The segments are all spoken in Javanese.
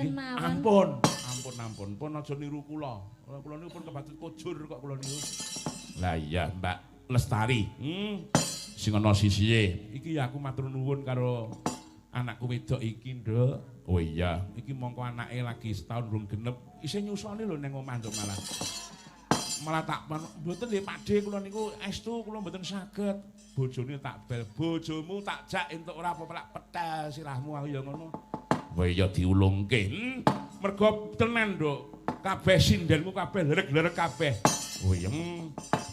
Sinten mawon. Ampun, ampun, ampun. Pun aja niru kula. Kula niku pun kebatut kujur kok kula niku. Lah iya, Mbak Lestari. Sing ana sisihe. Iki ya aku matur nuwun karo anakku wedok iki, Nduk. Oh iya, iki mongko anake lagi setahun rung genep. Isih nyusoni lho ning omah, Nduk, malah. Malah tak mboten nggih Pakde, kula niku estu kula mboten saged. Bojone tak bel, bojomu tak jak entuk ora apa-apa lak petel sirahmu aku ya ngono. Wah iya diulungke. Mergo tenan, Nduk. Kabeh sindenmu kabeh lerek-lerek kabeh. Oh iya.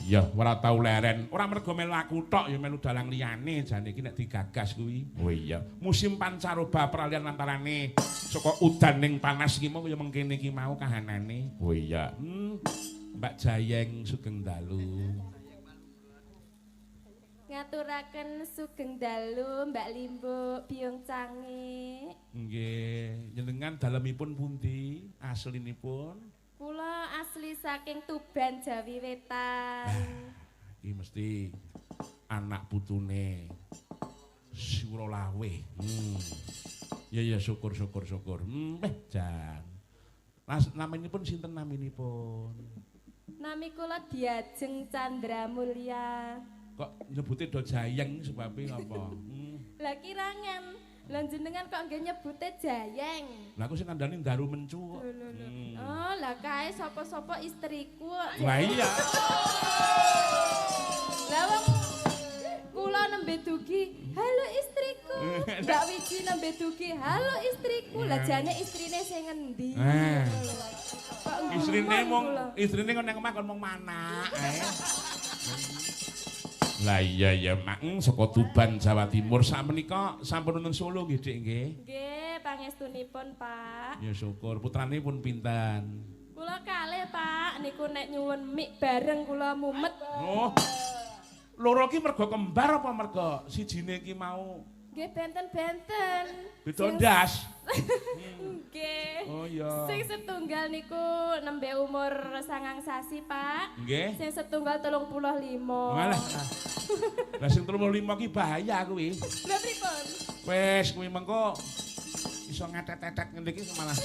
Ya ora tau leren. Ora mergo melu aku tok ya melu dalang liyane jane iki nek digagas kuwi. Oh iya. Musim pancaroba peralihan antarane saka udan ning panas iki mau ya mengkene iki mau kahanane. Oh iya. Mbak Jayeng sugeng dalu. Ngaturaken sugeng dalu Mbak Limbuk Biyung Cange. Nggih, jenengan dalemipun pundi aslinipun? Kula asli saking Tuban Jawi Wetan. Iki mesti anak putune Suralawe. Ya ya syukur syukur syukur. Jan. Naminipun sinten naminipun? Nami kula Diajeng Candra Mulya. Kok nyebute do Jayeng sebabe ngapa? Lah kirangan. Lah jenengan kok nggih nyebute Jayeng. Lah aku sing ngandani Daru Mencu kok. Oh, lah kae sapa-sapa istriku kok. Lah iya. Lah wong kula nembe dugi, halo istriku. Mbak Wiji nembe dugi, halo istriku. Lah jane istrine sing ngendi? Kok Istrine gumun mung kula. Istrine kok nang omah kon mung manak ae. Lah iya ya Mak, saka Tuban Jawa Timur sakmenika sampun wonten Solo nggih Dik nggih. Nggih, pangestunipun, Pak. Ya syukur, putrane pun pinten? Kula kalih, Pak, niku nek nyuwun mik bareng kula mumet. Oh. Loro ki mergo kembar apa mergo sijine ki mau? Nggih benten-benten. Beda ndas. Nggih. Oh iya. Sing setunggal niku nembe umur 9 sasi, Pak. Nggih. Sing setunggal 35. Walah. Lah sing 35 ki bahaya kuwi. Lha pripun? Wis kuwi mengko iso ngetet-etet ngene iki malah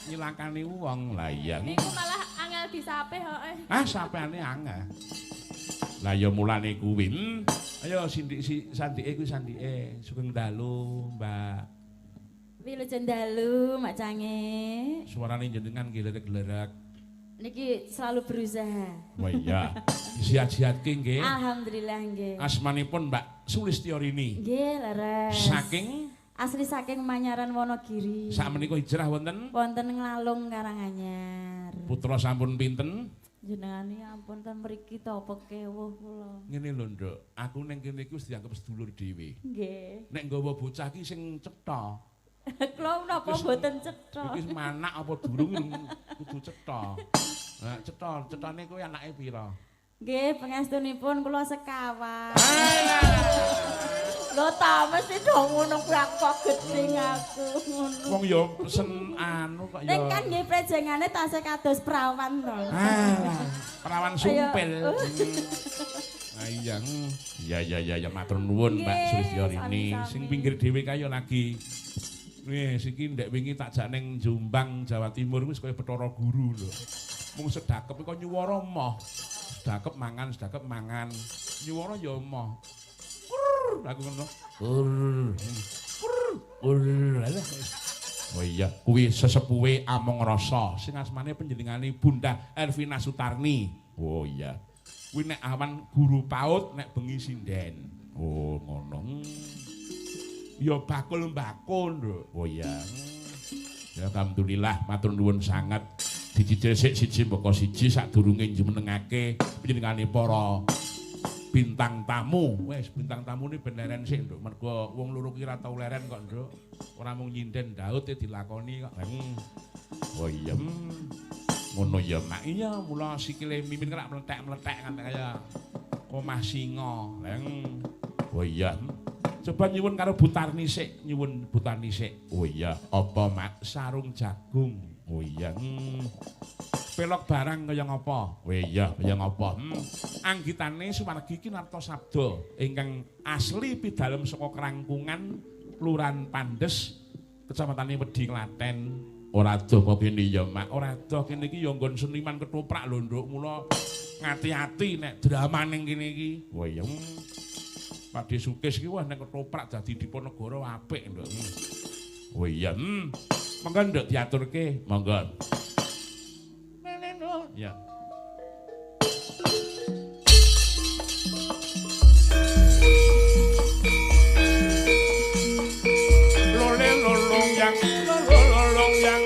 nyilakani wong. Lah iya. Niku malah angel disape kok. Ah sapeane angel. Lah ya mulane kuwi. Ayo sindik si sandike kuwi sandike. Sugeng dalu, Mbak. Wilujeng dalu, Mak Cange. Suarane jenengan nggih lerek-lerek. Niki selalu berusaha. Wah iya. Disiat-siatke nggih. Alhamdulillah nggih. Asmanipun Mbak Sulistyorini. Nggih, leres. Saking asli saking Manyaran Wonogiri. Sakmenika hijrah wonten wonten Nglalung Karanganyar. Putra sampun pinten? Jenengane ampun ten mriki to pekewuh kula. Ngene lho, Nduk. Aku ning kene iki wis dianggep sedulur dhewe. Nggih. Nek nggawa bocah iki sing cetha. Kula napa mboten cetha? Iki manak apa durung kudu cetha. Lah cetha, cethane kuwi anake pira? Nggih, pangestunipun kula sekawan. Lho ta mesti do ngono kuwi aku kok gedeng aku ngono. Wong ya pesen anu kok ya. Ning kan nggih prejengane tasih kados perawan to. Ah, perawan sumpil. Ah iya. Ya ya ya ya matur nuwun Mbak Sulistyorini. Sing pinggir dhewe kaya lagi. Wis iki ndek wingi tak jak ning Jombang Jawa Timur wis kaya Bathara Guru lho. Mung sedakep kok nyuwara moh. Sedakep mangan, sedakep mangan. Nyuwara ya moh. Aku ngono. Oh iya, kuwi sesepuhe Among Rasa sing asmane panjenengane Bunda Ervina Sutarni. Oh iya. Kuwi nek awan guru PAUD, nek bengi sinden. Oh ngono. Ya bakul mbako, Nduk. Oh iya. Ya alhamdulillah matur nuwun sanget. Dicicil sik siji mbaka siji sadurunge jumenengake panjenengane para bintang tamu. Wes bintang tamu ni ben leren sik, Nduk. Mergo wong loro ki ora tau leren kok, Nduk. Ora mung nyinden Daud e dilakoni kok. Oh iya. Ngono ya, Mak. Iya, mula sikile mimin kerak mlethek-mlethek nganti kaya omah singa. Oh iya. Coba nyuwun karo Bu Tarni sik, nyuwun Bu Tarni sik. Oh iya, apa Mak? Sarung jagung. Oh iya. Pelok barang kaya ngapa? Oh iya, kaya ngapa? Anggitane sumargi iki narta sabda ingkang asli pidalem saka Krangkungan, Kelurahan Pandes, Kecamatane Wedi, Klaten. Ora adoh kok kene ya, Mak. Ora adoh kene iki ya nggon seniman ketoprak lho, Nduk. Mula ngati-ati nek drama ning kene iki. Wah iya. Pak De Sukis iki wah nek ketoprak dadi Diponegoro apik, Nduk. Oh iya. Monggo Nduk diaturke. Monggo. Ya. Lole lolong yang lolong yang.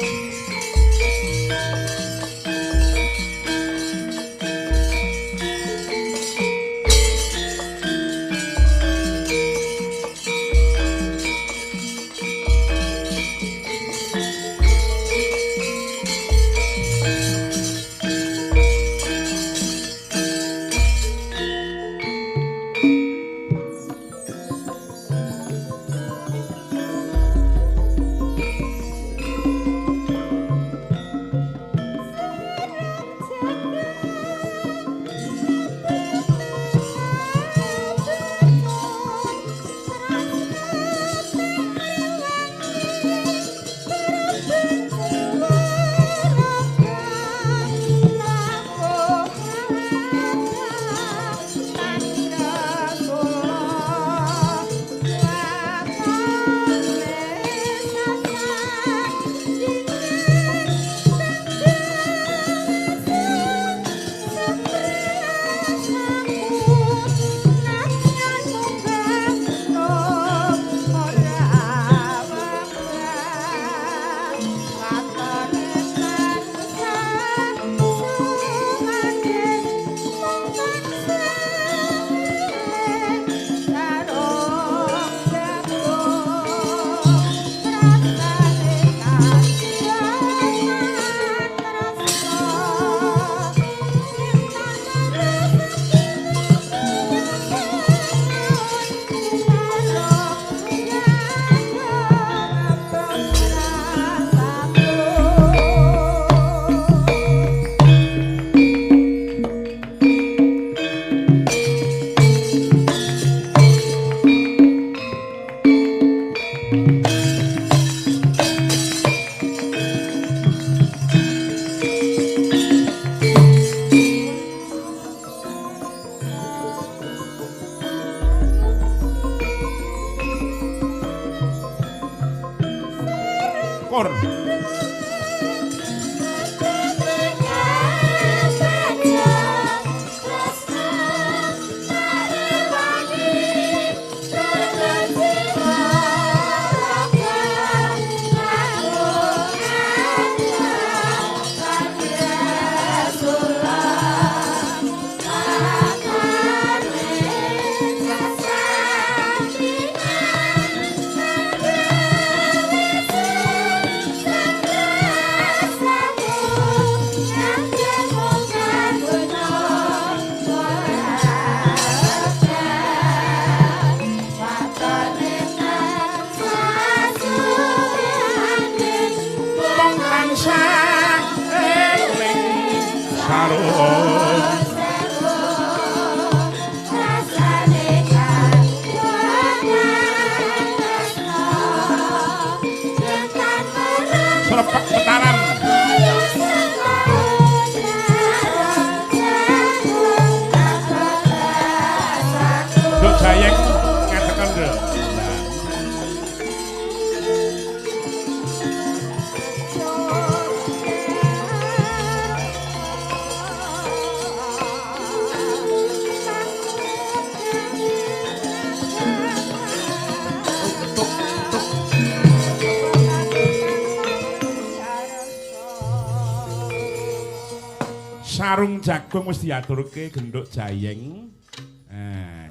Sarung jagung wis diaturke genduk jayeng.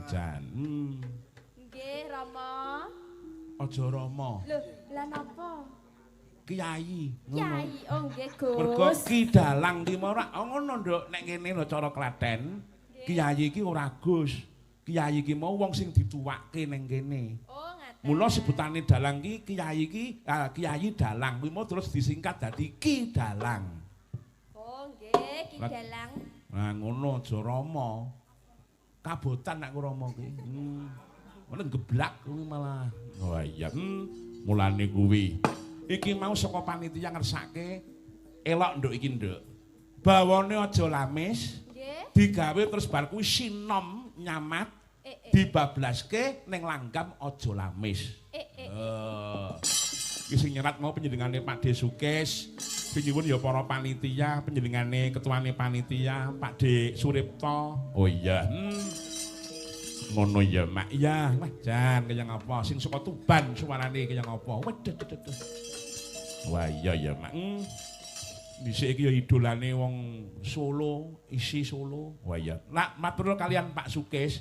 Jan. Nggih, Rama. Aja Rama. Lho, lha napa? Kiai. Kiai, oh nggih, Gus. Mergo Ki Dalang ki ora ngono, Nduk. Nek kene lho cara Klaten, kiai iki ora Gus. Kiai iki mau wong sing dituwake ning kene. Oh, ngaten. Mula sebutane dalang ki kiai iki, Kiai Dalang kuwi mau terus disingkat dadi Ki Dalang. Ki Dalang. Nah ngono aja Rama. Kabotan nek Rama ki. Ngono geblak kuwi malah. Oh iya, mulane kuwi. Iki mau saka panitia ngersake elok nduk iki nduk. Bawane aja lamis. Nggih. Digawe terus bar kuwi sinom nyamat dibablaske ning langgam aja lamis. Iki sing nyerat mau panjenengane Pak De Sukis, sing nyuwun ya para panitia, panjenengane ketuane panitia Pak De Suripto. Oh iya. Ngono ya, Mak. Iya, wah jan kaya ngapa sing saka Tuban suarane kaya ngapa. Waduh. Wah iya ya, Mak. Dhisik iki ya idolane wong Solo, isi Solo. Wah iya. Nak matur kalian Pak Sukis.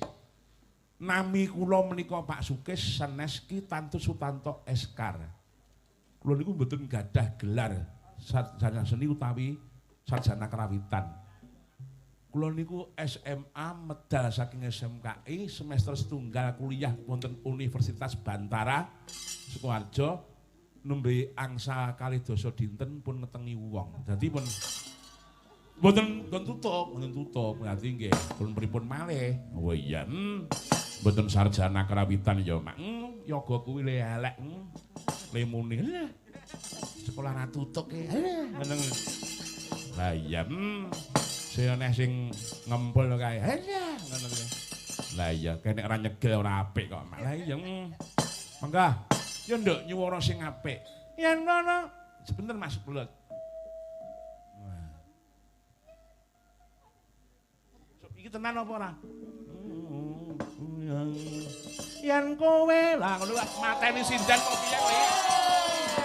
Nami kula menika Pak Sukis sanes Ki Tantu Sutanto Eskar. Kula niku mboten gadah gelar sarjana seni utawi sarjana karawitan. Kula niku SMA medal saking SMKI semester setunggal kuliah wonten Universitas Bantara Sukoharjo nembe angsal 12 dinten pun ngetengi wong. Dadi pun mboten tutup, mboten tutup. Berarti nggih pun pripun malih. Oh iya. Mboten sarjana karawitan ya, Mak. Yoga kuwi le elek. Le muni. Sekolah ra tutuk e. Ngono. Lah iya. Sing aneh sing ngempul kae. Halah ngono kuwi. Lah iya, kene ora nyegel ora apik kok, Mak. Lah iya. Mangga. Ya nduk nyuwara sing apik. Yen ngono, sebentar Mas Bulet. Wah. Iki tenan apa ora? Yen kowe lah ngono mateni sinden kok piye kowe.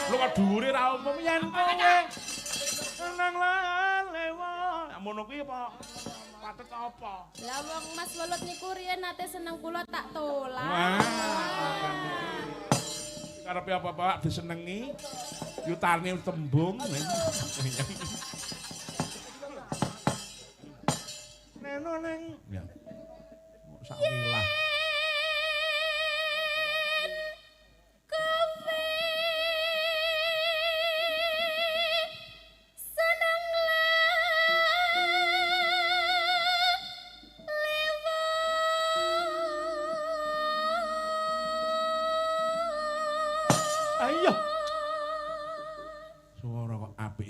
Lho kok dhuwure ra umum yen kowe. Nang lewa. Ngono kuwi apa? Patut apa? Lah wong Mas Welut niku riyen nate seneng kula tak tolak. Wah. Karepe apa-apa disenengi, yutane tembung. Neno neng. Ya. Sak wilah.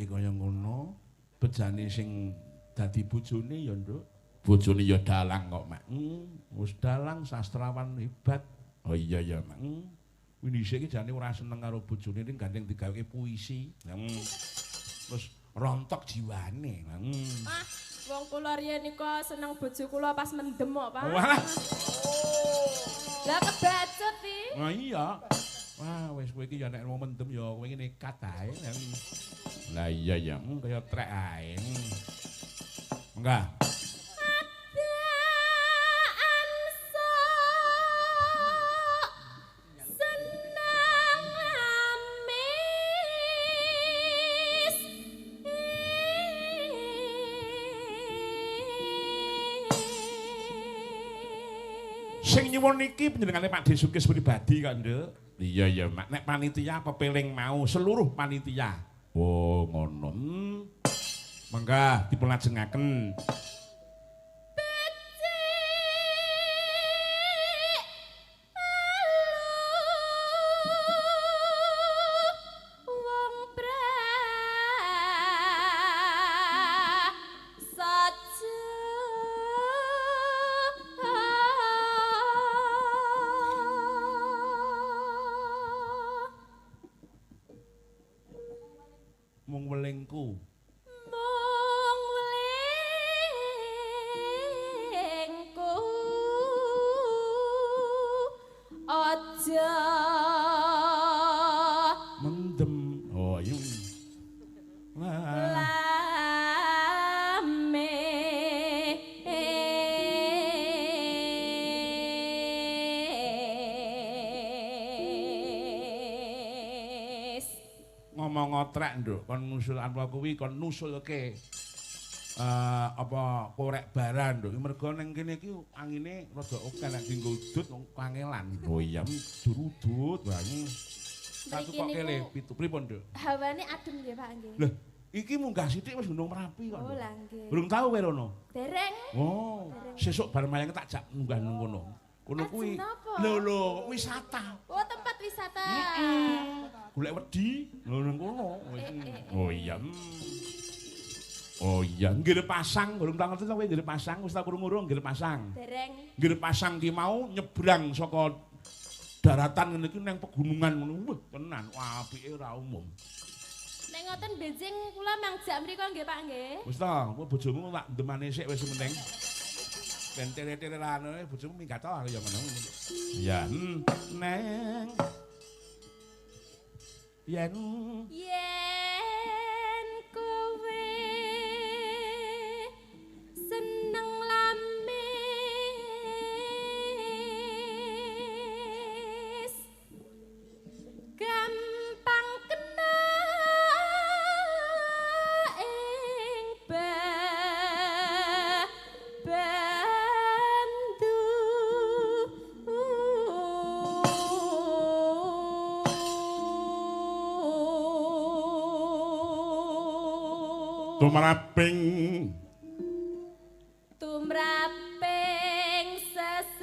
Kaya ngono, bejane sing dadi bojone ya, Nduk. Bojone ya dalang kok, Mak. Wis dalang sastrawan hebat. Oh iya ya, Mak. Kuwi dhisik iki jane ora seneng karo bojone ning gandeng digaweke puisi. Terus rontok jiwane. Ah, wong kula riyen niku seneng bojo kula pas mendem kok, Pak. Walah. Lah kebacut iki. Wah iya. Wah, wis kowe iki ya nek wong mendem ya kowe iki nekat ae. Lah iya ya, kaya trek ae. Mangga. Adaan sok seneng amis. Sing nyuwun niki panjenengane Pak De Sukis pribadi kok, Nduk. Iya ya, Mak. Nek panitia pepeling mau seluruh panitia. Oh, ngono. Mangga dipun lajengaken. Becik wong prasaja. Mung welingku. Mung welingku aja mendem. Oh iya. Lame. Ngomong ngotrek nduk, kon ngusul apa kuwi kon nusulke apa korek baran nduk. Mergo ning kene iki angine rada akeh nek dienggo udut kangelan. Oh iya, durudut wae. Satu kok kele pitu pripun nduk? Hawane adem nggih Pak nggih. Lho, iki munggah sithik wis Gunung Merapi kok. Oh lah nggih. Belum tau kowe rono? Dereng. Oh, sesuk bar mayang tak jak munggah nang kono. Kono kuwi. Lho lho, wisata. Oh, tempat wisata. Golek wedi ngono kono. Oh iya. Oh iya, nggir pasang, urung tau ngerti ta kowe nggir pasang, wis tau krungu nggir pasang. Dereng. Nggir pasang ki mau nyebrang saka daratan ngene iki nang pegunungan ngono. Wah, tenan apike ora umum. Nek ngoten benjing kula mangjak mriku nggih Pak nggih. Wis ta, kowe bojomu tak ndemane sik wis penting. Ben tere-tere lane bojomu minggat ta aku ya ngono. Iya, neng. Yen yen kowe seneng lamis gampang kena ing bantu. Tumraping tumraping sesrawungan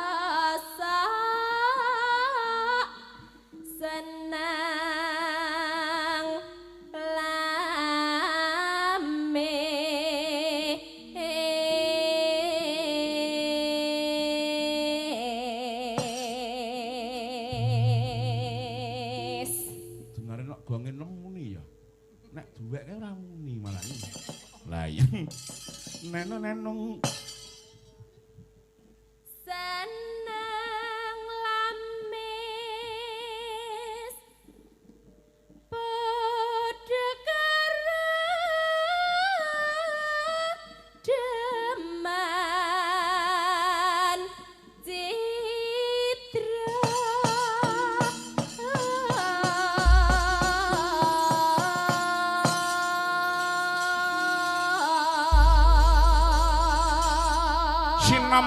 jasa senang lame. Dengare nek gonge nem muni ya. Nek duwek kae ora muni malah. Lah iya. Neno-nenong seneng lamis padha karo deman citra. Sinom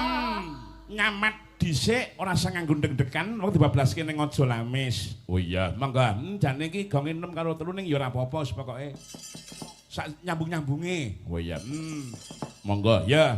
nyamat dhisik ora usah nganggo ndeng-ndekan wong dibablaske ning Aja Lamis. Oh iya, monggo. Jane iki gonge 6 karo 3 ning ya ora apa-apa wis pokoke sak nyambung-nyambunge. Oh iya. Monggo ya.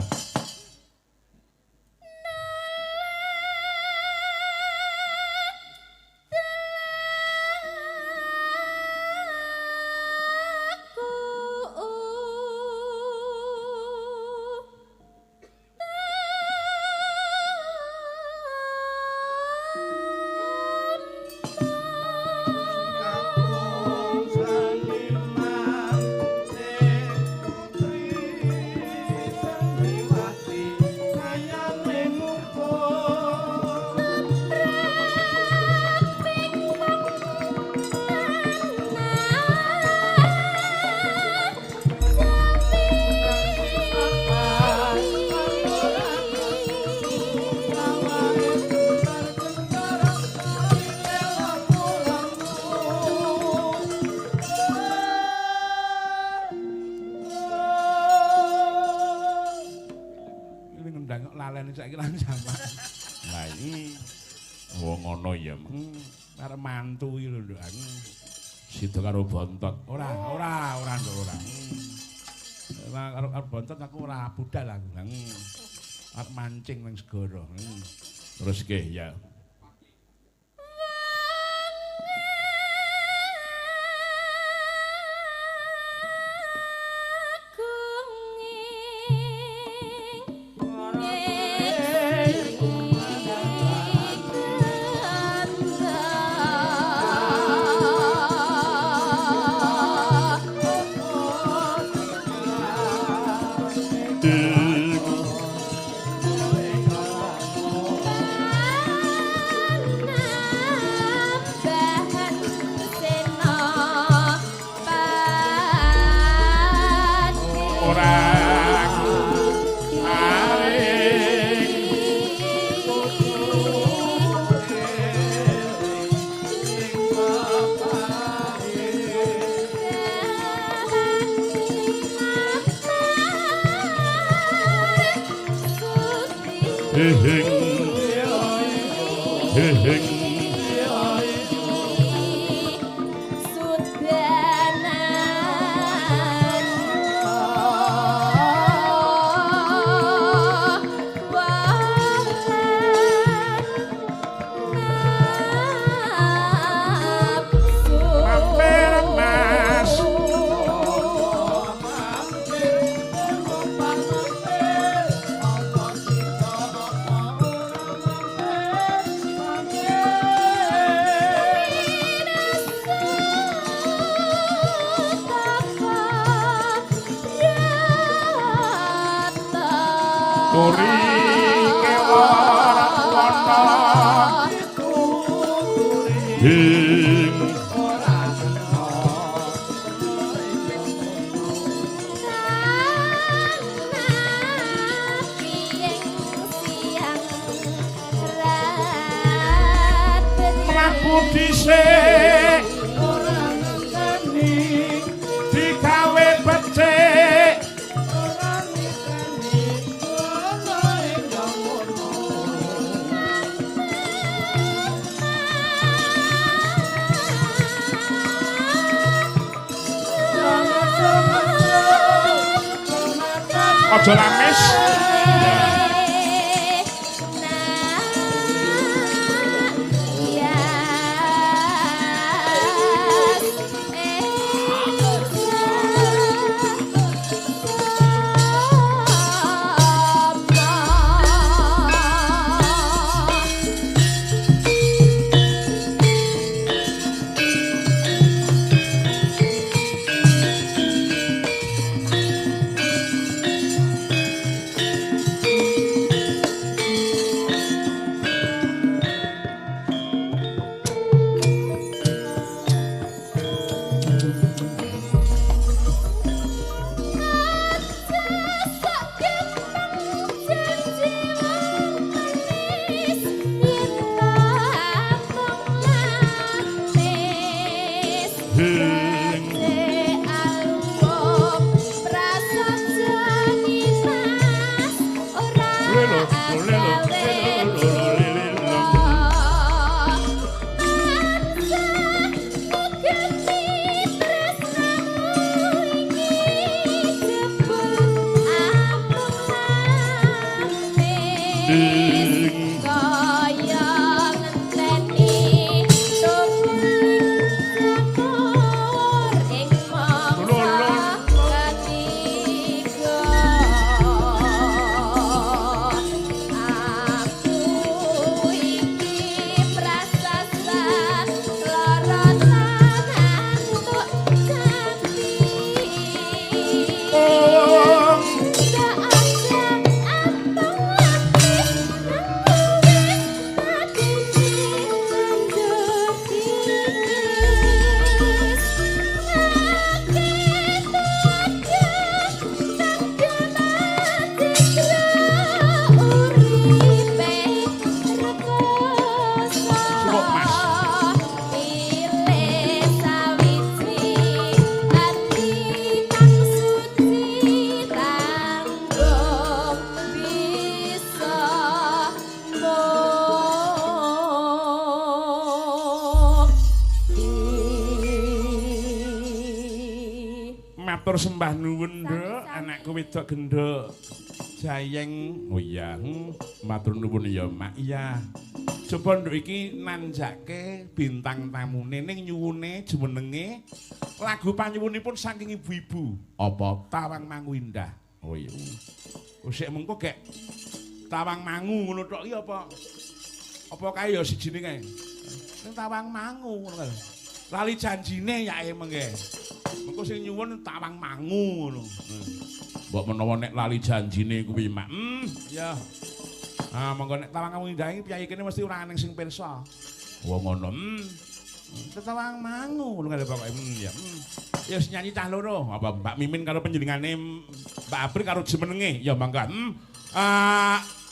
Ini ngendang kok lalene saiki lan sama. Lah iki oh ngono ya. Arep mantu iki lho nduk aku. Sida karo bontot. Ora, ora, ora nduk ora. Ora karo bontot aku ora budal aku. Arep mancing ning segara. Terus nggih ya. Hing. Aja lamis. Matur sembah nuwun, Nduk, anakku wedok genduk. Jayeng. Oh iya, matur nuwun ya, Mak. Iya. Coba nduk iki nanjake bintang tamune ning nyuwune jumenenge lagu panyuwunipun saking ibu-ibu. Apa Tawang Mangu Indah. Oh iya. Sik mengko gek Tawang Mangu ngono tok iki apa? Apa kae ya sijine kae? Ning Tawang Mangu ngono kae. Lali janjine yake mengke. Mengko sing nyuwun Tawang Mangu ngono. Mbok menawa nek lali janjine kuwi, Mak. Ya. Ah, monggo nek Tawang Mangu Indah iki piyayi kene mesti ora aneng sing pirsa. Oh ngono. Tawang Mangu ngono kae pokoke. Ya. Ya wis nyanyi cah loro. Apa Mbak Mimin karo panjenengane Mbak April karo jumenenge. Ya mangga.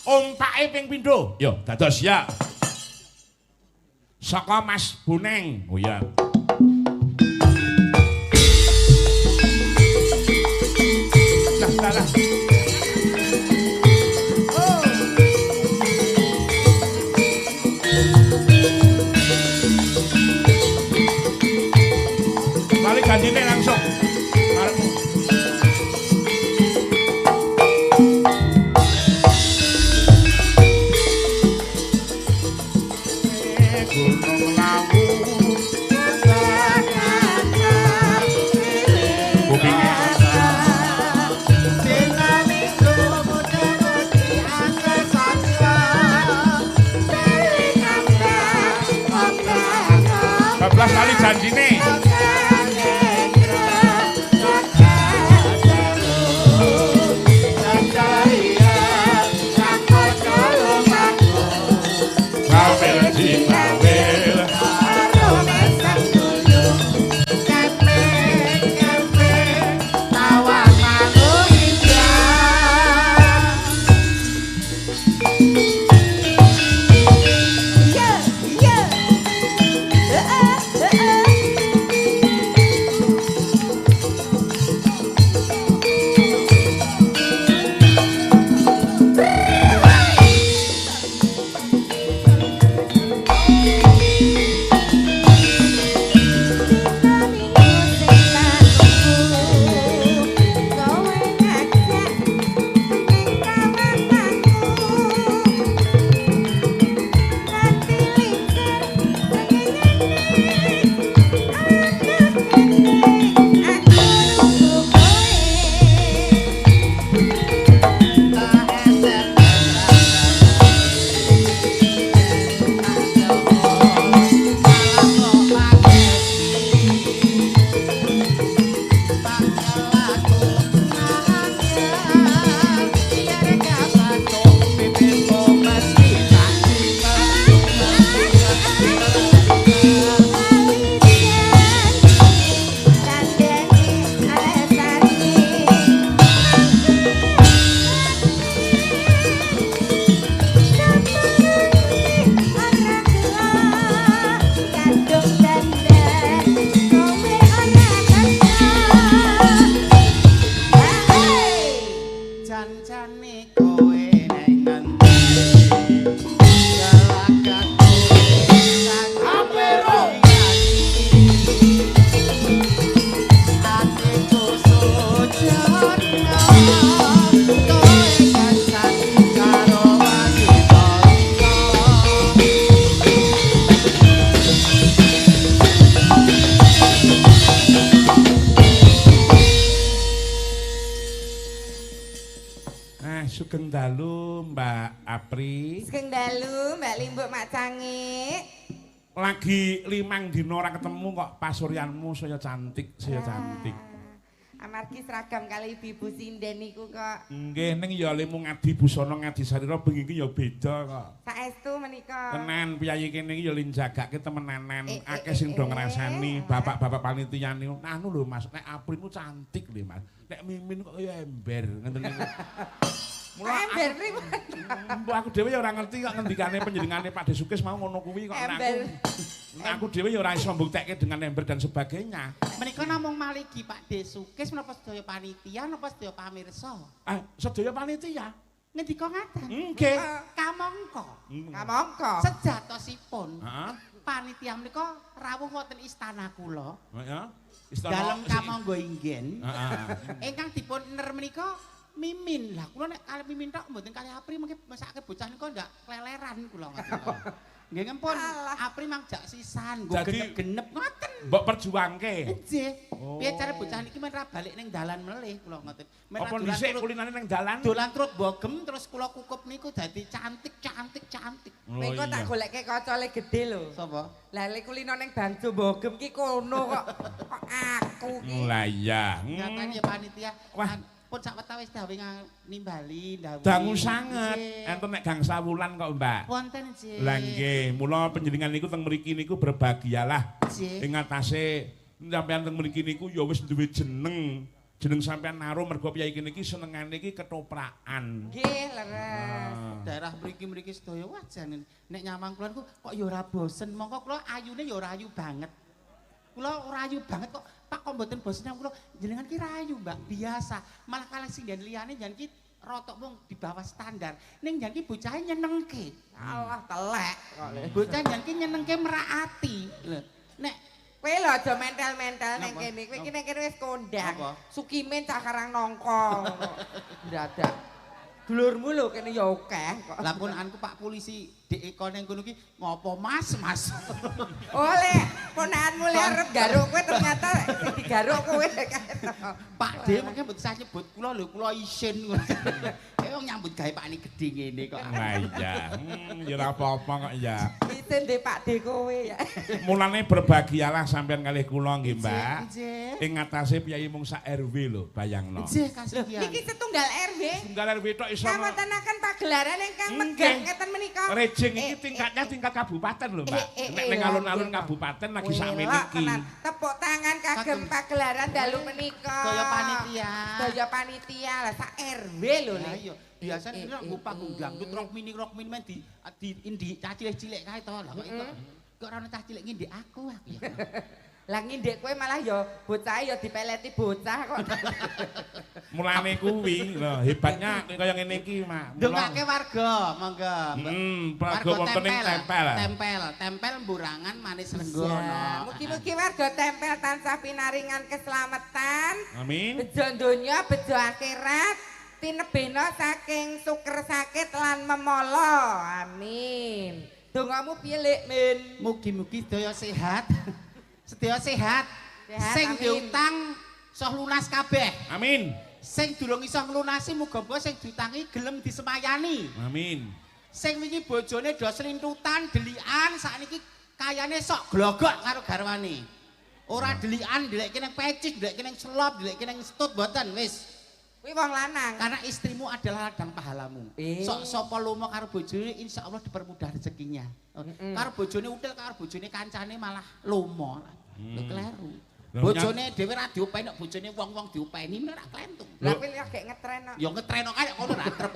Ompake ping pindho. Ya dados ya. Saka Mas Boneng. Oh iya. Lah lah. Oh. kali janjine langsung. Karepmu. Gunung Lawu kupinge bablas kali janjine. Bawel jibawel Iya, iya. Heeh, heeh. Jan-jane kowe neng ngendi gelagakku sak atiku sujono kowe kancan karo wanita liya. Sugeng dalu Mbak Apri. Sugeng dalu Mbak Limbuk Mak Cangik. Lagi 5 dina ora ketemu kok pasuryanmu saya cantik, saya cantik. Amargi seragam kali ibu sinden niku kok. Nggih, ning ya lemu ngadi busana ngadi sarira bengi iki ya beda kok. Saestu menika. Tenan piyayi kene iki ya linjagake temenanan, akeh sing do ngrasani bapak-bapak panitia niku. Anu lho Mas, nek Apri ku cantik lho Mas. Nek Mimin kok kaya ember ngenten niku. Mula ember pripun? Mbok aku dhewe ya ora ngerti kok ngendikane panjenengane Pak Desukis mau ngono kuwi kok nek aku. Nek aku dhewe ya ora iso mbuktekke dengan ember dan sebagainya. Menika namung maligi Pak Desukis menapa sedaya panitia napa sedaya pamirsa? Ah, sedaya panitia. Ngendika ngaten? Nggih. Kamangka. Kamangka. Sejatosipun. Heeh. Panitia menika rawuh wonten istana kula. Heeh. Istana dalem kamangga inggen. Heeh. Ingkang dipun ner menika Mimin. Lah kula nek kalih Mimin tok mboten kalih Apri mengke mesake bocah nika ndak kleleran kula ngoten. Nggih ngempun Apri mang jak sisan nggo genep-genep ngoten. Mbok perjuangke. Nggih. Piye care bocah niki men ra balik ning dalan melih kula ngoten. Men apa dhisik kulinane ning dalan? Dolan trut bogem terus kula kukup niku dadi cantik cantik cantik. Mengko tak goleke kacale gedhe lho. Sapa? Lah lek kulino ning Bangjo Bogem ki kono kok kok aku ki. Lah iya. Nyatane ya panitia. Wah. Pun sak wetawis dawuh nimbali ndawuhi. Dangu sanget. Enten nek gangsa wulan kok, Mbak. Wonten nggih. Lah nggih, mula panjenengan niku teng mriki niku berbahagialah. Ing atase sampeyan teng mriki niku ya wis duwe jeneng. Jeneng sampeyan naruh mergo piyai kene iki senengane iki ketoprakan. Nggih, leres. Daerah mriki-mriki sedaya wah jan nek nyawang kula niku kok ya ora bosen. Mongko kula ayune ya ora ayu banget. Kula ora ayu banget kok. Pak kok mboten bosen kula jenengan ki rayu Mbak biasa malah kalah sing liyane jan ki rotok mung di bawah standar ning jan ki bocahe nyenengke. Allah telek kok. Bocah jan ki nyenengke merak ati. Lho nek Kowe lho aja mentel-mentel ning kene. Kowe iki ning kene wis kondang. Sukimen cah karang nongko. Ndadak. Dulurmu lho kene ya akeh kok. Lah ponakanku Pak Polisi Dik Eko ning kono ki ngopo Mas, Mas. Oleh ponakanmu le arep garuk kowe ternyata sing digaruk kowe. Pak D mungkin mboten sah nyebut kula lho, kula isin ngono. Kayak wong nyambut gawe pakne gedhe ngene kok. Lah iya. Ya ora apa-apa kok ya. Isin de Pak D kowe ya. Mulane berbahagialah sampean kalih kula nggih, Mbak. Ing ngatasé piyayi mung sak RW lho, bayangno. Nggih, kasihan. Iki setunggal RW. Setunggal RW tok iso. Kawontenaken pagelaran ingkang megah ngeten menika. Rejing iki tingkatnya tingkat kabupaten lho, Mbak. Nek ning alun-alun kabupaten lagi sakmene iki. Tepuk tangan kagem pagelaran dalu menika. Daya panitia. Daya panitia lah sak RW lho. Lah iya, biasane nek nggo panggung dangdut rock mini men di indi cah cilik-cilik kae to. Lah kok kok ora ono cah cilik ngindik aku ya. Lah ngindik kowe malah ya bocah ya dipeleti bocah kok. Mulane kuwi lho hebatnya kaya ngene iki, Mak. Ndongake warga, monggo. Warga wonten ing Tempel. Tempel, Tempel Mburangan Manis Lenggono. Mugi-mugi warga Tempel tansah pinaringan keselamatan. Amin. Bejo donya, bejo akhirat, tinebena saking suker sakit lan memala. Amin. Dongamu piye, Lek Min? Mugi-mugi sedaya sehat. Sedaya sehat. Sing diutang iso lunas kabeh. Amin. Sing durung iso nglunasi muga-muga sing diutangi gelem disemayani. Amin. Sing wingi bojone do slintutan, delikan, sakniki kayane sok glogok karo garwane. Ora delikan, ndelekke nang pecis, ndelekke nang selop, ndelekke nang stut mboten wis. Kuwi wong lanang. Karena istrimu adalah ladang pahalamu. Sok sapa lomo karo bojone insyaallah dipermudah rezekinya. Karo bojone util karo bojone kancane malah lomo. Lho kleru. Bojone dhewe ra diopeni nek bojone wong-wong diopeni ora klentu. Lah kuwi lagi ngetren kok. Ya ngetren kok kaya ngono ra trep.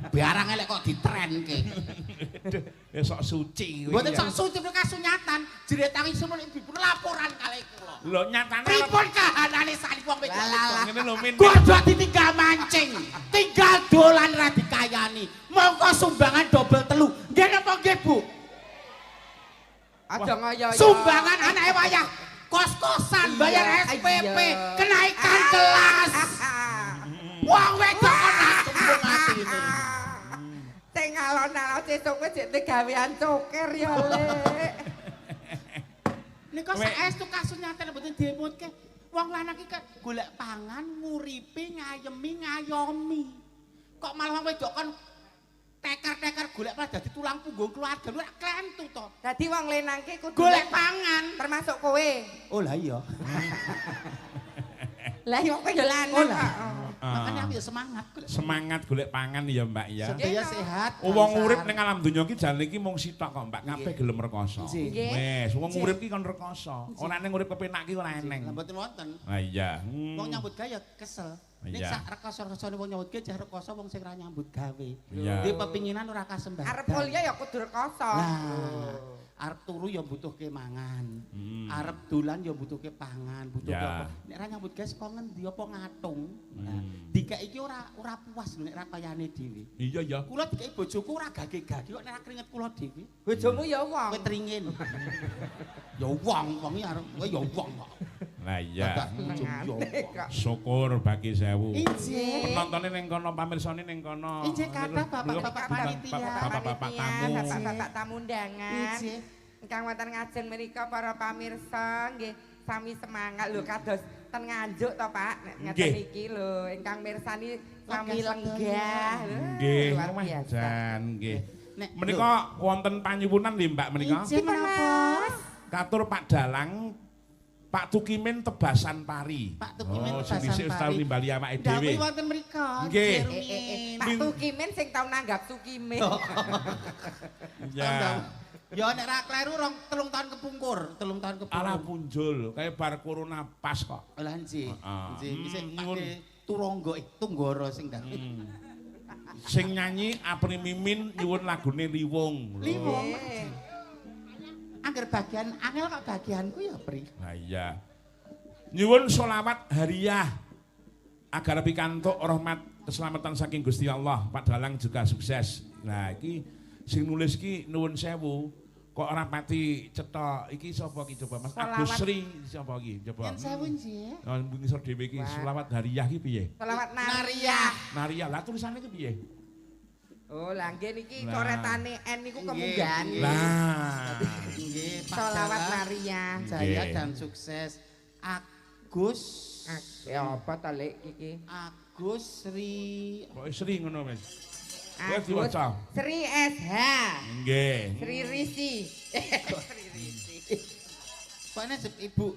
Barang elek kok ditrenke. Ya sok suci kuwi. Mboten sok suci menika kasunyatan. Jere tangi semono ibu laporan kalih kula. Lho nyatane pripun kahanane sakniki wong wedok. Ngene lho Min. Godhok ditinggal mancing, tinggal dolan ra dikayani. Mongko sumbangan dobel telu. Nggih napa nggih, Bu? Aja ngoyo. Sumbangan anake wayah kos-kosan, bayar SPP, kenaikan kelas. Wong wedok ora tembung atine. Sing alon-alon sesuk kowe jek gawean coker ya, Lek. Nika saestu kasunyatan mboten diemutke. Wong lanang iki golek pangan, nguripi, ngayemi, ngayomi. Kok malah wong wedok kon teker-teker golek malah dadi tulang punggung keluarga lho klentu to. Dadi wong lanang ki kudu golek pangan termasuk kowe. Oh lah iya. Lah iya kowe ya lanang kok. Makanya aku ya semangat. Semangat golek pangan ya Mbak ya. Sedaya sehat. Wong urip ning alam donya iki jane iki mung sitok kok Mbak, kabeh gelem rekoso. Wes, wong urip ki kon rekoso. Ora ning urip kepenak ki ora eneng. Lah mboten wonten. Lah iya. Wong nyambut gawe ya kesel. Ning sak rekoso-rekosone wong nyambut gawe jah rekoso wong sing ra nyambut gawe. Duwe pepinginan ora kasembadan. Arep kuliah ya kudu rekoso. Lah, arep turu ya butuhke mangan. Arep dolan ya butuhke pangan, butuhke apa. Nek ra nyambut gawe saka ngendi apa ngatung. Nah, dikek iki ora puas lho nek ra kayane dhewe. Iya ya. Kula dikeki bojoku ora gage-gage kok nek ra keringet kula dhewe. Bojomu ya wong. Kowe tringin. Ya wong, wong iki arep kowe ya wong kok. Lah iya. Syukur bagi sewu. Penontone ning kono, pamirsane ning kono. Injih kathah bapak-bapak panitia, bapak-bapak tamu, bapak-bapak tamu undangan. Ingkang wonten ngajeng menika para pamirsa nggih sami semangat lho kados ten Nganjuk to Pak nek ngeten iki lho ingkang mirsani sami lenggah. Nggih, luar biasa. Nggih. Menika wonten panyuwunan nggih Mbak menika. Injih menapa? Katur Pak Dalang Pak Tukimin tebasan pari. Pak Tukimin tebasan pari. Oh, sing tau nimbali awake dhewe. Dawuh wonten mriku. Nggih. Pak Tukimin sing tau nanggap Sukimin. Ya. Ya nek ra kleru 3 tahun kepungkur, 3 tahun kepungkur. Alah punjul, kaya bar corona pas kok. Lah nggih. Nggih, isih Pak Turangga Tunggara sing ndang. Sing nyanyi Apri Mimin nyuwun lagune Liwung. Liwung. Angger bagian angel kok bagianku ya, Pri. Lah iya. Nyuwun sholawat hariah agar pikantuk rahmat keselamatan saking Gusti Allah. Pak Dalang juga sukses. Nah iki sing nulis iki nuwun sewu. Kok ora pati cetha. Iki sapa iki coba Mas Agus Sri sapa iki coba. Yen sewu nggih. Oh ngisor dhewe iki selawat hariyah iki piye? Selawat nariyah. Nariyah. Lah tulisane iki piye? Oh, lah nggih niki coretane N niku kemunggahan. Lah. Nggih, Pak Selawat nariyah. Jaya dan sukses. Agus ya apa ta Lek iki? Agus Sri. Kok Sri ngono, Mas? Agus Sri SH. Nggih. Sri Risi. Sri Risi. Pokoknya Ibu.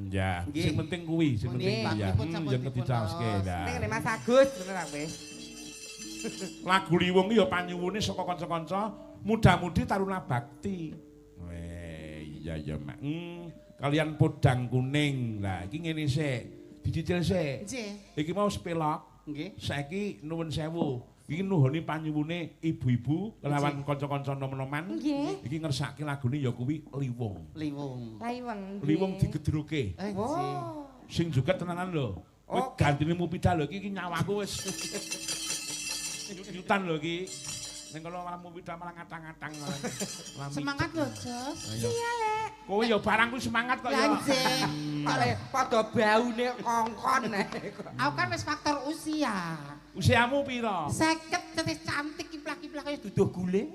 Ya, sing penting kuwi, sing penting ya. Yang kedicaoske lah. Ning Mas Agus bener ta wis. Lagu Liwung ya panyuwune saka kanca-kanca muda-mudi Taruna Bakti. Weh, iya ya, Mak. Kalian podang kuning. Lah iki ngene sik, dicicil sik. Nggih. Iki mau sepelok. Nggih. Saiki nuwun sewu. Iki nuhoni panyuwune ibu-ibu kelawan kanca-kanca nom-noman. Iki ngersake lagune ya kuwi Liwung. Liwung. Liwung. Liwung digedroke. Oh. Sing juga tenanan lho. Kowe gantine Mupida lho iki nyawaku wis. Yutan lho iki. Ning kono malah Mupida malah ngatang-ngatang malah. Semangat lho, Jos. Iya, Lek. Kowe ya barang kuwi semangat kok ya. Nggih. Padha baune kongkon. Aku kan wis faktor usia. Usiamu pira? 50 tetes cantik kiplah-kiplah kaya duduh gule.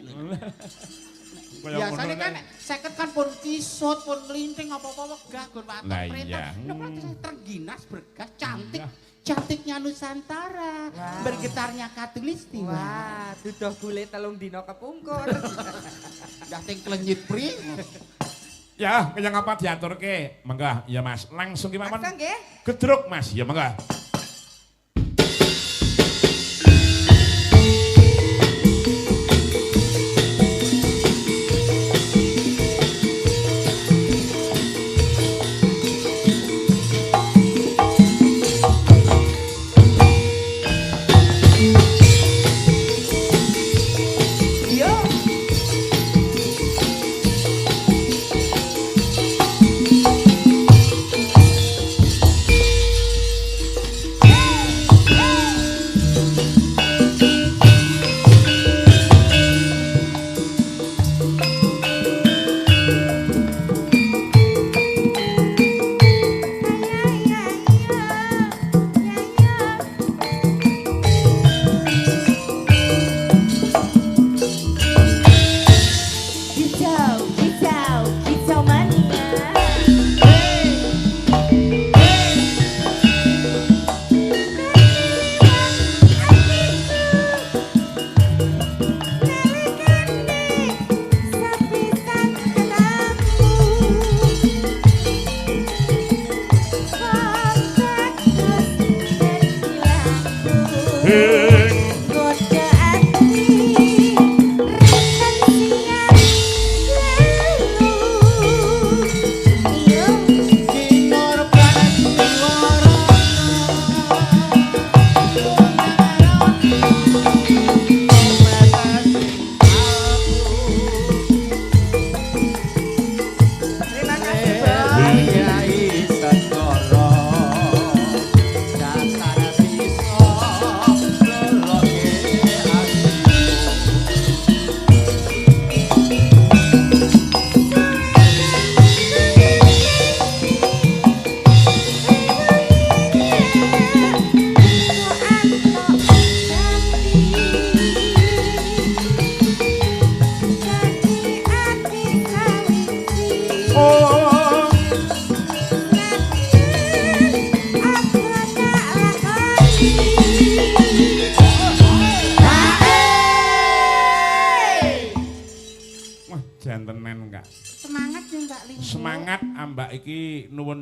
Biasanya kan 50 kan pun kisut, pun melinting apa-apa wegah gon waton perintah. Nek terengginas bergas cantik. Cantiknya Nusantara, bergetarnya Katulistiwa. Wah, duduh gule 3 dina kepungkur. Ndah ting klenyit pri. Ya, kaya ngapa diaturke? Monggo, ya Mas. Langsung ki mawon. Nggih. Gedruk Mas, ya monggo.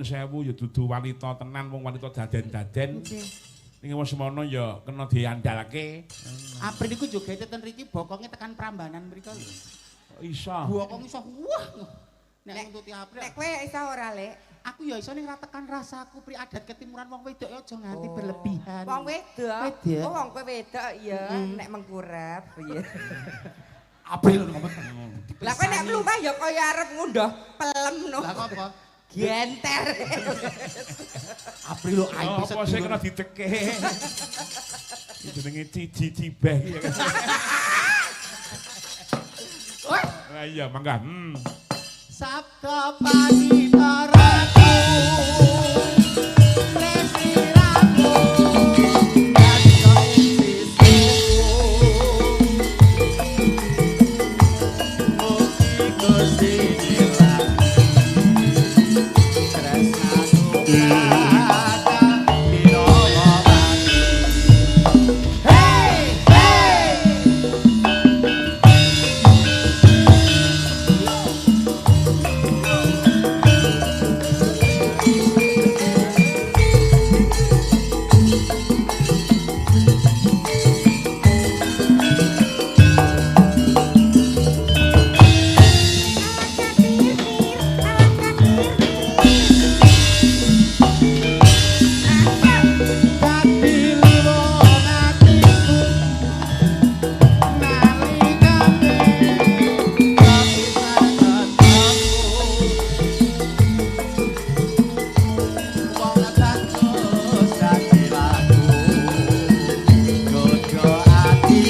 Sewu ya dudu wanita tenan, wong wanita daden-daden. Ning wong semono ya kena diandalke. April niku jogete ten riki bokonge tekan Prambanan mriko lho. Iso. Bokong iso. Wah. Nek nuntuti April. Nek kowe iso ora, Lek? Aku ya iso ning ra tekan rasaku pri adat ketimuran wong wedok ya aja nganti berlebihan. Wong wedok. Oh, wong kowe wedok ya nek mengkurep ya. April ngomong. Lah kowe nek mlumpah ya kaya arep ngunduh pelem no. Lah kok apa? Genter. April lho aib apa sing kena diteke. Jenenge Cici Cibeh ya. Wah. Lah iya mangga. Sabda panitaraku tresiraku dadi sisiku mugi Gusti nilani tresnaku kakang dina mati. Hey hey. Dadi liwong atiku nalikane kepisan ketemu wong bagus dadi lagu godho ati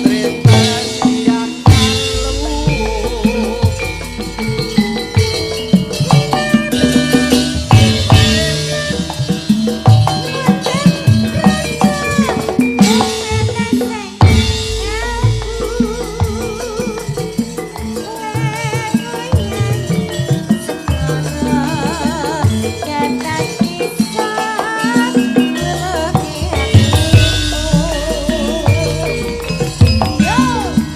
trepes siang dalu.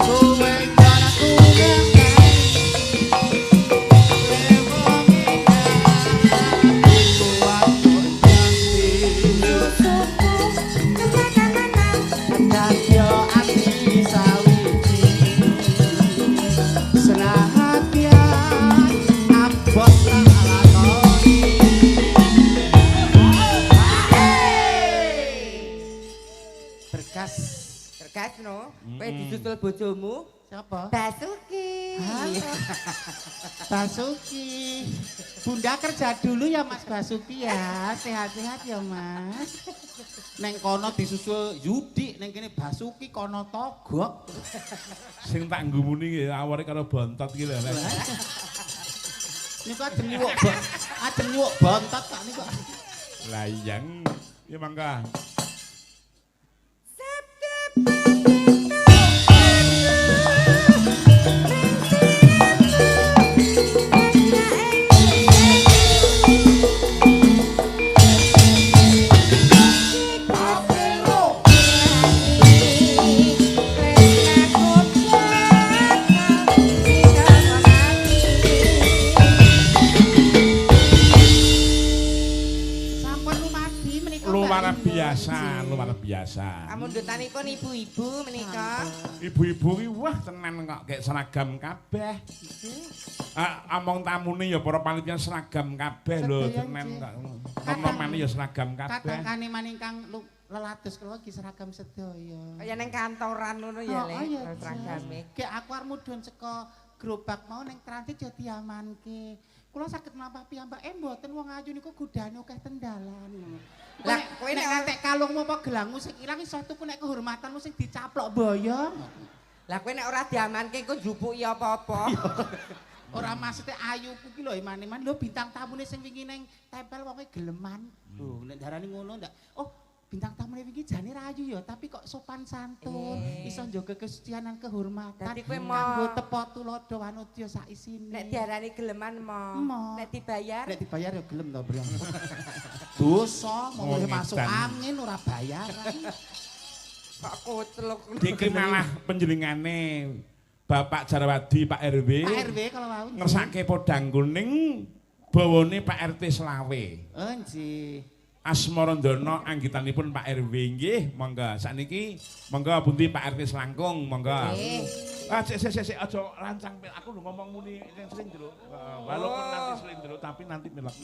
Suwe aku ngenteni lewonge atiku aku janji dadi ati sawiji senadyan abot tak lakoni. Berkas. Berkas no, kowe disusul bojomu Siapa? Basuki. Halo. Basuki. Bunda kerja dulu ya Mas Basuki ya. Sehat-sehat ya Mas. Neng kono disusul Yudi, neng kene Basuki kono togok. Sing tak nggumuni nggih awore karo bontot iki lho. Niku ajeng nyuwuk ajeng nyuwuk bontot kok niku. Lah iya. Ya mangga. Sampun lumadi menika. Luar biasa, luar biasa. Pamundutanipun ibu-ibu menika. Ibu-ibu ki wah tenan kok kayak seragam kabeh. Among tamune ya para panitia seragam kabeh lho tenan kok. Nom-nomane ya seragam kabeh. Kadang kaneman ingkang lelados kula iki seragam sedaya. Kaya neng kantoran ngono ya Le, seragame. Gek aku arep mudhun saka gerobak mau neng transit ya diamanke. Kula saged mlampah piyambak, mboten wong ayu niku godane akeh tendalan. Lah kowe nek ngantek kalungmu apa gelangmu sing ilang iso tuku nek kehormatanmu sing dicaplok boyong. Lah kowe nek ora diamanke engko njupuki apa-apa. Ora maksude ayuku ki lho iman-iman lho bintang tamune sing wingi neng tempel wonge geleman. Lho nek darani ngono ndak. Oh, bintang tamune wingi jane ra ayu ya, tapi kok sopan santun, iso njaga kesucian lan kehormatan. Dadi kowe nganggo tepa tuladha wanodya sak isine. Nek diarani geleman mo. Nek dibayar? Nek dibayar ya gelem to, Bro. Dosa mau masuk angin ora bayaran. Kok koclok. Iki malah panjenengane Bapak Jarwadi, Pak RW. Pak RW kalau wau ngersake podang kuning bawane Pak RT selawe. Oh nggih. Asmarandana anggitanipun Pak RW nggih, monggo. Sakniki monggo pundi Pak RT selangkung, monggo. Ah sik sik sik aja lancang aku lho ngomong muni slendro. Walaupun nanti slendro tapi nanti melek.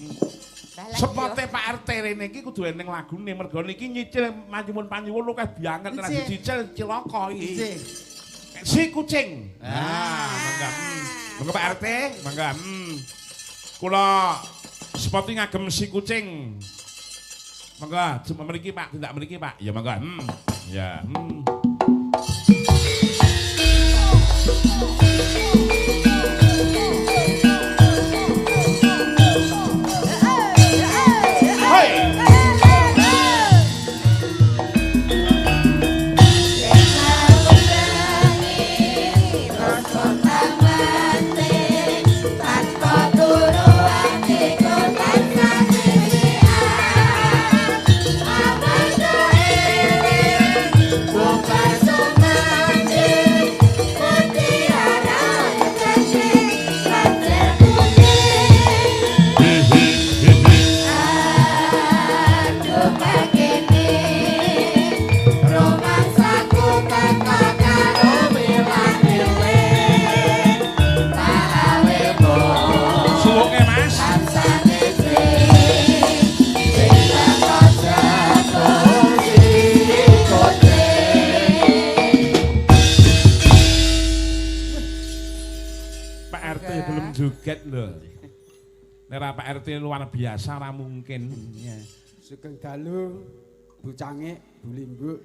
Sepote Pak RT rene iki kudu eneng lagune mergo niki nyicil manyuwun panyuwun akeh banget ora dicicil cilaka iki. Si kucing. Nah, monggo. Monggo Pak RT, monggo. Kula spoti ngagem si kucing. Monggo, cuma mriki Pak, tindak mriki Pak. Ya monggo. Ya. mekene. Romansaku teko karo wilang-wiling. Tak awemo Suwuke Mas. tansah sing teko jatuh sikote. Pak RT belum joget lho. Nek ra Pak RT luar biasa ora mungkin. Iya. Sugeng dalu Bu Cangik, Bu Limbuk.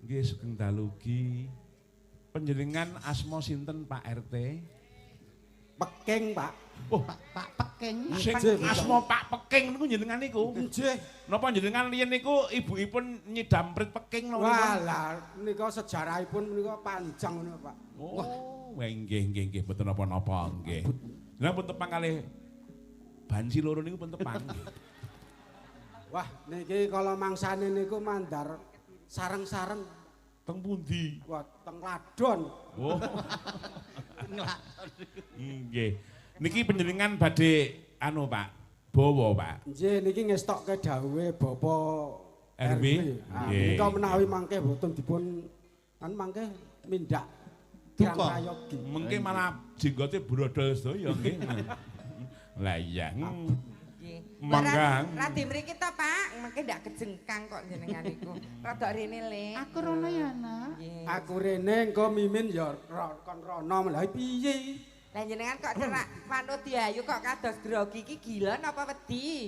Nggih sugeng dalu ugi. Panjenengan asma sinten Pak RT? Peking, Pak. Oh, Pak Pak Peking. sing asma Pak Peking niku jenengan niku. Nggih. Napa jenengan riyen niku ibuipun nyidam prit peking napa niku? Wah, lah nika sejarahipun menika panjang ngono, Pak. Oh, nggih nggih nggih mboten napa-napa nggih. Lah pun tepang kalih banci loro niku pun tepang. Wah, niki kala mangsane niku mandar sareng-sareng. Teng pundi? Wah, teng ladon. Oh. Nggih. Niki panjenengan badhe anu Pak, bawa Pak. Nggih, niki ngestokke dawuhe Bapak RW. Ah, Nggih. menika menawi mangke boten dipun kan mangke mindak kirang Duka. prayogi. Mengke malah jenggote brodol sedaya nggih. Lah iya. Nggih. Mangga. Radi mriki to, Pak. Mengke ndak kejengkang kok jenengan niku. Rada rene le. Aku rono ya, Nak. Nggih. Aku rene engko mimin ya kon rono lha piye? Lah jenengan kok cerak manut diayu kok kados grogi iki gila napa wedi?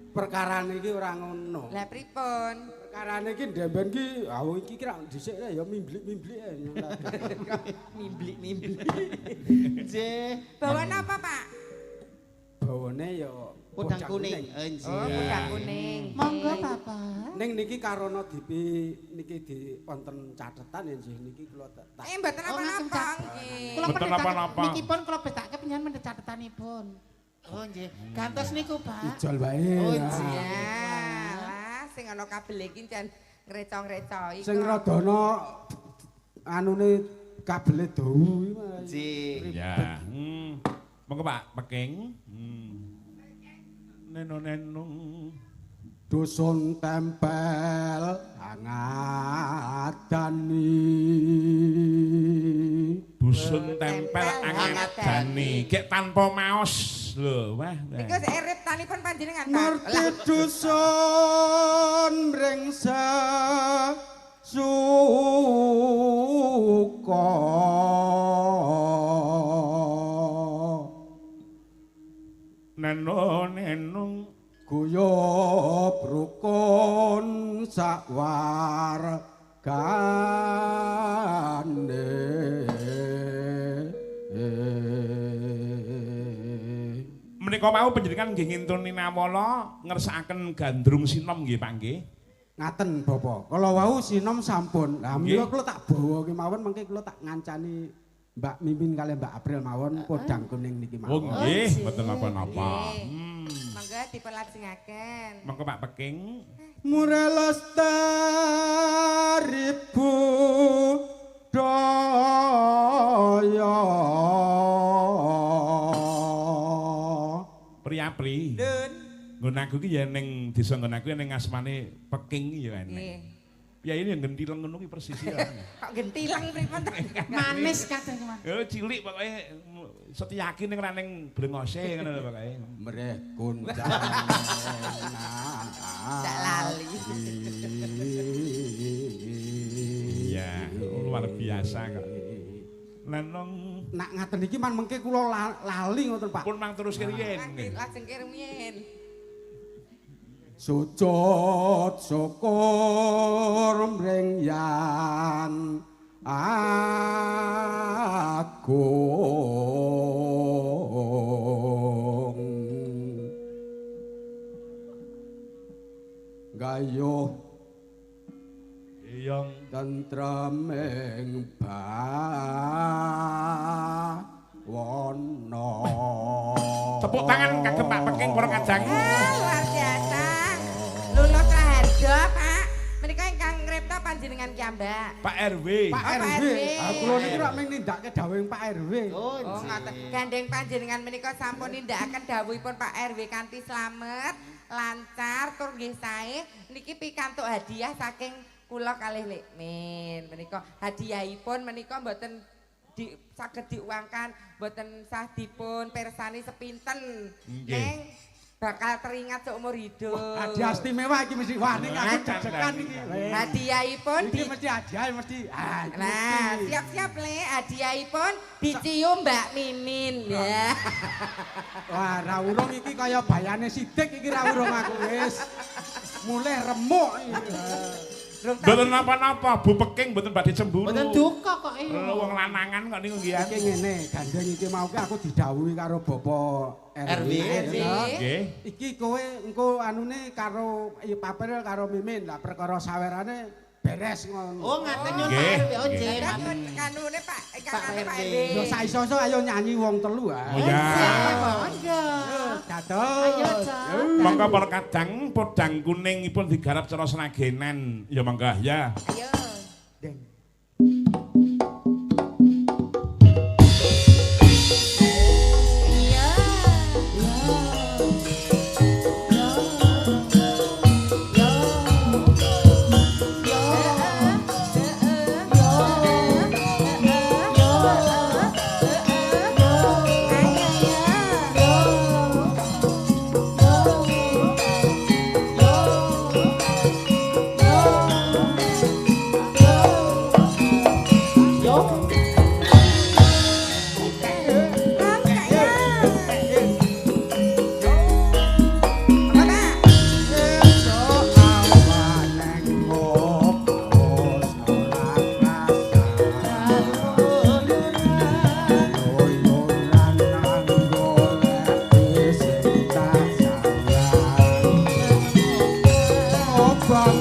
Perkarane iki ora ngono. Lah pripun? Perkarane iki ndemben ki ah wong iki kira dhisik ya mimblik-mimblik ae. Mimblik-mimblik. Nggih. Bawa napa, Pak? Bawane ya Podang kuning. Nggih. Oh, podang kuning. Monggo, Bapak. Ning niki karana dipi niki di wonten catetan ya nggih niki kula tak Mboten Oh, ngagem napa-napa catetan. nggih. Kula Mboten napa-napa. Niki pun kula betake panjenengan mendhet catetanipun. Oh nggih. Gantos niku, Pak. ijol wae. Oh, ya. nggih. Ya, lah sing ana kabel iki jan ngreco-ngrecoki. Sing radana anune kabele dawu iki malah. Nggih. Ya. Monggo Pak Peking. Neno neno. Dusun tempel angadani. Dusun tempel angadani. Gek tanpa maos lho. Wah. Niku sik riptanipun panjenengan, Pak. Ngerti dusun mringsa suka. Neno neno. Guyub rukun sakwargane. Menika wau panjenengan nggih ngintuni nawala ngersakaken gandrung sinom nggih Pak nggih. Ngaten Bapak. Kala wau sinom sampun. Lah Nggih. menika kula tak bawa kemawon mengke kula tak ngancani Mbak Mimin kalih Mbak April mawon podang kuning niki Oh mawon. nggih, mboten napa-napa. Monggo dipun-lajengaken. Monggo Pak Peking. Murah lestari budaya. Pri-apri. Dun. Nggon aku ki ya ning desa nggon aku ning asmane Peking ki ya eneng. Nggih. Ya ini yang gentileng ngono ki persis ya. Kok gentileng pripun to? Manis kadang Mas. Ya cilik pokoke Setyaki ning ra ning brengose ngono lho pokoke. Mreh kondang. Ndak lali. Iya, luar biasa kok. Lenong Nak ngaten iki man mengke kula lali ngoten Pak. pun mang terus riyen. Lajeng rumiyin. Sujud syukur mring yang agung. Gayuh Eyong tentreming bawana. Tepuk tangan kagem Pak Peking para kajang. Luar biasa. Lulus Raharjo, Pak. Menika ingkang ngripta panjenengan piyambak. Pak RW. Pak Oh, Pak RW. RW. Ah, kula niki rak mung nindakake dawuhing Pak RW. Oh, Oh, ngoten. Gandeng panjenengan menika sampun nindakaken dawuhipun Pak RW kanthi slamet. lancar tur nggih sae niki pikantuk hadiah saking kula kalih Lek Min. Menika hadiahipun menika mboten saged diuangkan, mboten sah dipun persani sepinten. Neng bakal teringat seumur hidup. Hadiah istimewa iki mesti. Wah, ning aku deg-degan iki. Hadiahipun iki mesti hadiah mesti. Nah, siap-siap Le, hadiahipun dicium Mbak Mimin ya. Wah, ra urung iki kaya bayane Sidik iki ra urung aku wis. Mulih remuk iki. Mboten napa-napa, Bu Peking mboten badhe cemburu. Mboten duka kok iki. Wong lanangan kok niku nggih. Iki ngene, gandeng iki mau ki aku didhawuhi karo Bapak RW. Nggih. Iki kowe engko anune karo April karo Mimin lah perkara sawerane beres ngono. Oh, ngaten nyuwun Pak RW. Oh, nggih. Kanune Pak, ingkang Pak RW. Yo saiso-iso ayo nyanyi wong telu ah. Oh ya. Monggo. Dados. Monggo para kadang podang kuningipun digarap cara sragenan. Ya monggo ya. Ayo. Deng. Tak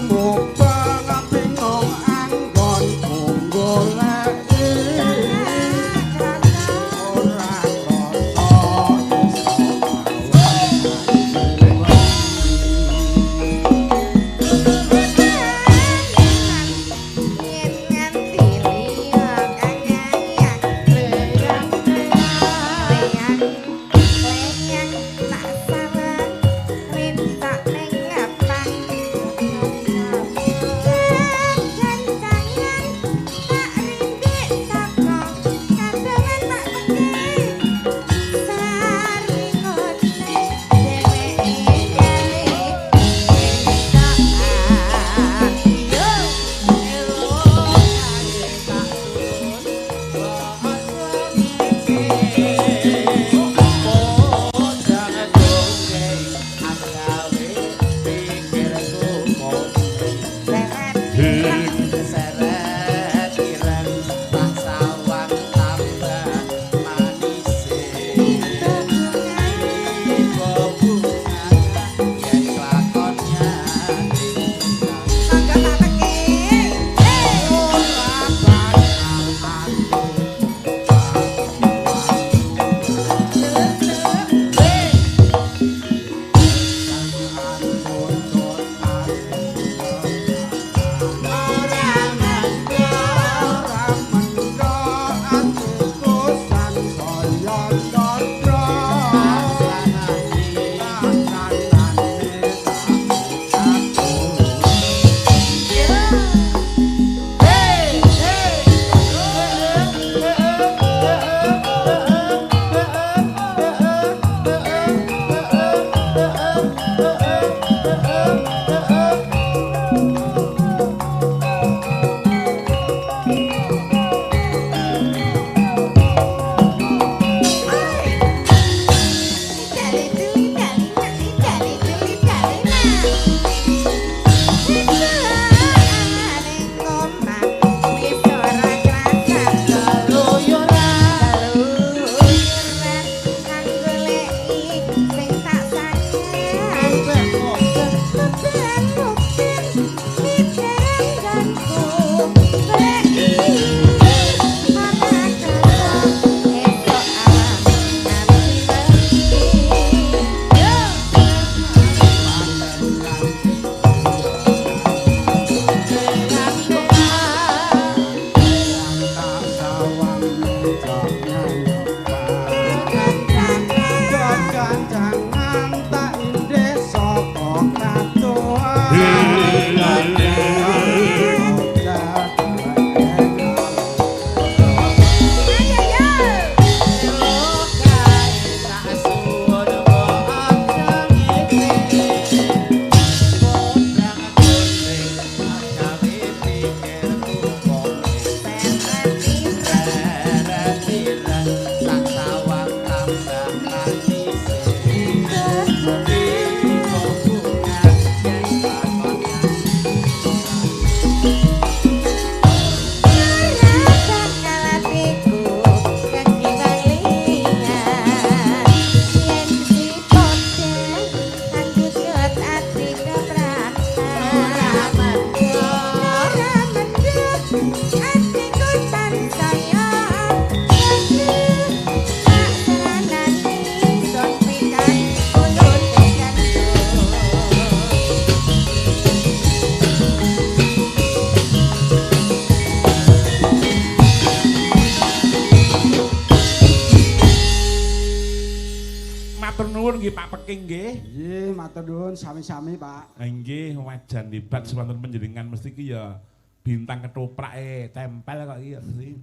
nggih Pak Peking nggih. Nggih, matur nuwun sami-sami, Pak. Nggih, wajan hebat sewonten panjenengan mesti ki ya bintang ketoprake tempel kok iki mesti.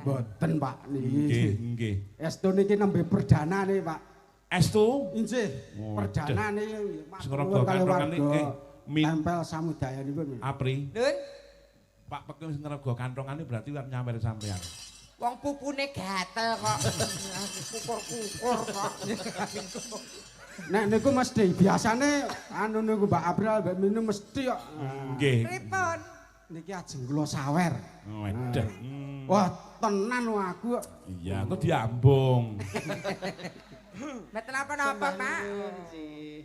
Mboten, Pak niki. Nggih, nggih. Estu niki nembe perdana nih, Pak. Estu? Inggih, perdana niki. Sing rada kanthongane tempel samudayanipun. Apri. Nun. Pak Peking sing ngrega kantongane berarti arep nyawer sampean. Wong pupune gatel kok. Kukur-kukur kok. Nek niku mesti biasane anu niku Mbak April mbak minum mesti kok. Nggih. Pripun? Niki ajeng kula sawer. Waduh. Wah, tenan aku kok. Iya, aku diambung. Mboten napa-napa, Pak.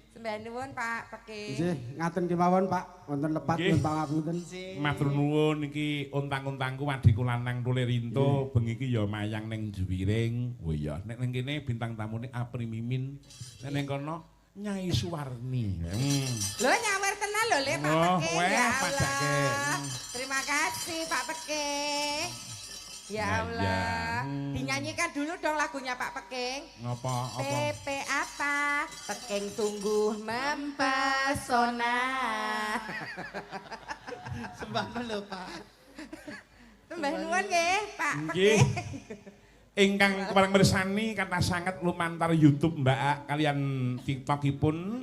Sembah nuwun, Pak Peking. Nggih, ngaten kemawon, Pak. Wonten lepat nyuwun pangapunten. Matur nuwun iki untang-untangku adhiku lanang Tule Rinto bengi iki ya mayang ning Juwiring. Oh iya, nek ning kene bintang tamune Apri Mimin. Nek ning kono Nyai Suwarni. Lho nyawer tenan lho Le Pak Peking. Ya Allah. Terima kasih Pak Peking. Ya Allah. Dinyanyikan dulu dong lagunya Pak Peking. Ngapa? Apa? PP apa? Peking sungguh mempesona. Sembah lho Pak. Sembah nuwun nggih Pak Peking. Ingkang kepareng mirsani kathah sanget lumantar YouTube Mbak kalian TikTokipun.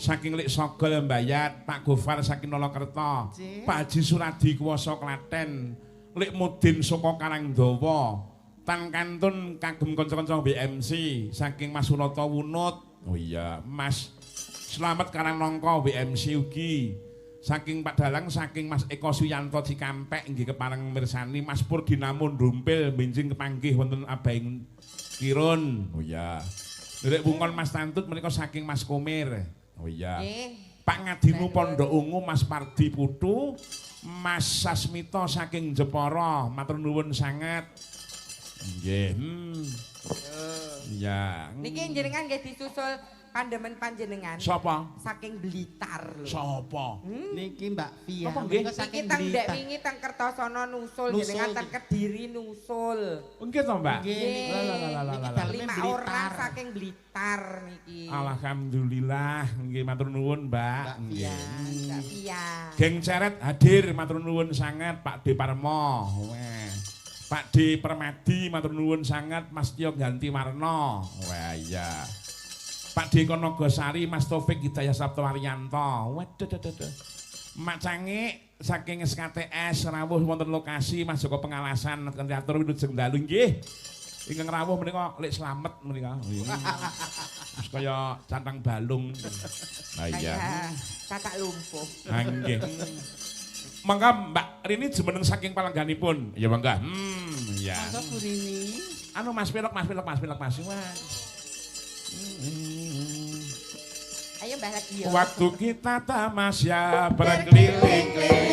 Saking Lik Sogol Mbayat, Pak Gofar saking Nolokerto, Pak Haji Suradi Kuwasa Klaten, Lik Mudin saka Karangdawa, tan kantun kagem kanca-kanca BMC saking Mas Sunoto Wunut. Oh iya, Mas Slamet Karangnangka BMC ugi. Saking Pak Dalang saking Mas Eko Suyanto Cikampek nggih kepareng mirsani Mas Pur Dinamo Ndumpil benjing kepanggih wonten Abaing Kirun. Oh iya. Nderek wungkon Mas Tantut menika saking Mas Komir. Oh iya. Pak Ngadimu Pondok Ungu Mas Pardi Putu, Mas Sasmito saking Jepara, matur nuwun sanget. Nggih. Iya. Niki jenengan nggih disusul pandemen panjenengan. Sapa? Saking Blitar lho. Sapa? Niki Mbak Fia. Niki teng ndek wingi teng Kertosono nusul jenengan teng Kediri nusul. Nggih to, Mbak? Nggih. Niki 5 orang saking Blitar niki. Alhamdulillah nggih matur nuwun, Mbak. Nggih. Mbak Fia. Geng Ceret hadir matur nuwun sanget Pak D Parmo. Wah. Pak D Permadi matur nuwun sanget Mas Tio Ganti Warna. Wah iya. Pak D Konogosari, Mas Taufik Hidayah Sabto Waryanto. Waduh, duh, duh. Mak Cangik saking SKTS rawuh wonten lokasi Mas Joko Pengalasan atur wilujeng dalu nggih. Ingkang rawuh menika Lik Slamet menika. Wis kaya cantang balung. Lah iya. Cacak lumpuh. Ha nggih. Mangga Mbak Rini jumeneng saking palangganipun. Ya mangga. Ya. Mangga Bu Rini. Anu Mas Pelok, Mas Pelok, Mas Pelok, Mas. Wah. Ayo Mbah lagi ya. Waktu kita tamasya berkeliling-keliling.